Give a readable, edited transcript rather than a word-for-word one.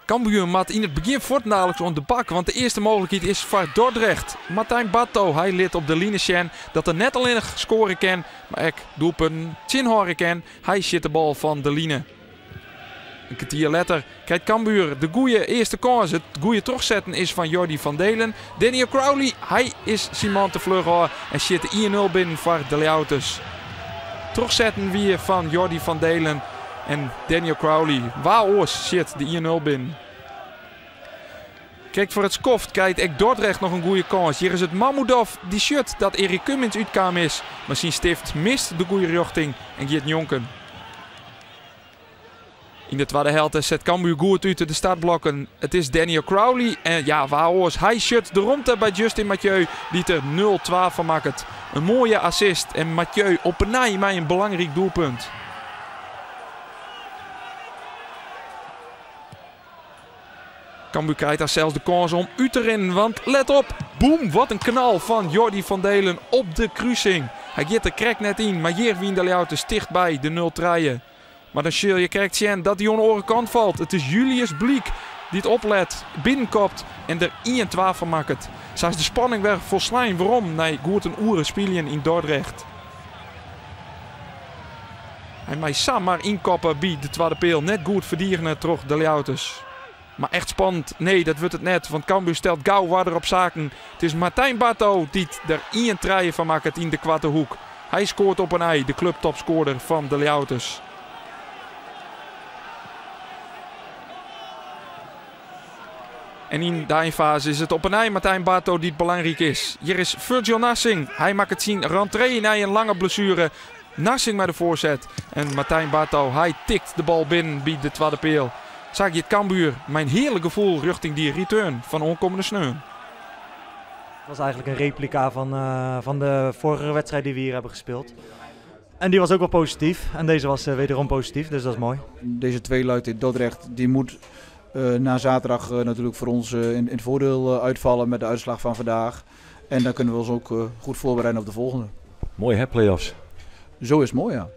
Cambuur moat yn it begjin fuortendaliks oan de bak, want de earste mooglikheid is foar Dordrecht. Martijn Barto, hy lit op de line sjen dat er net allinnich skoare kin, mar ek doelpunten tsjinhâlde kin. Hy sjit de bal fan de line. In kertier letter krijt Cambuur de goeie earste kâns. It goeie trochsetten is fan Jordy van Deelen. Daniel Crowley, hy is syn man te fluch ôf en sjit de 1-0 binnen foar de Ljouwerters. Trochsetten wie fan Jordy van Deelen en Daniel Crowley. Wa oars sjit de 1-0 binnen? Krekt foar it skoft krijt ek Dordrecht noch in goeie kâns. Hjir is it Mahmudov dy't sjocht dat Erik Cummins útkaam is, mar syn stift mist de goeie rjochting en giet njonken. Yn de twadde helte set Cambuur goed út de startblokken. It is Daniel Crowley en ja, wa oars? Hy sjocht de romte by Justin Mathieu, dy't der 0-2 fan makket. In moaie assist en Mathieu op 'e nij mei in belangryk doelpunt. Cambuur krijt dan sels de kâns om út te rinnen, want let op, boem, wat in knal fan Jordy van Deelen op de krusing. Hy giet der krekt net yn, mar hjir wiene de Ljouwerters tichtby de 0-3. Mar dan sil je krekt sjen dat hy oan de oare kant falt. It is Julius Bliek dy't oplet, binnenkopt en der 1-2 fan makket. Sa is de spanning wer folslein werom nei goed in oere spyljen yn Dordrecht. Hy mei sa mar ynkoppe by de twadde peal. Net goed ferdigene troch de Ljouwerters. Mar echt spannend? Nee, dat wurdt it net, want Cambuur stelt gau oarder op saken. It is Martijn Barto dy't der 1-3 fan makket yn de koarte hoek. Hy skoart op 'e nij, de kluptopskoarder fan de Ljouwerters. En yn de einfaze is it op 'e nij Martijn Barto dy't belangryk is. Hjir is Furdjel Narsingh. Hy makket syn rentree nei in lange blessuere. Narsingh mei de foarset en Martijn Barto, hy tikt de bal binnen by de twadde peal. Sa giet Cambuur mei in hearlik gefoel rjochting dy return fan oankommende sneon. Het was eigenlijk een replica van de vorige wedstrijd die we hier hebben gespeeld. En die was ook wel positief. En deze was wederom positief, dus dat is mooi. Deze tweeluik in Dordrecht, die moet na zaterdag natuurlijk voor ons in het voordeel uitvallen met de uitslag van vandaag. En dan kunnen we ons ook goed voorbereiden op de volgende. Mooi hè, play-offs? Zo is het mooi, ja.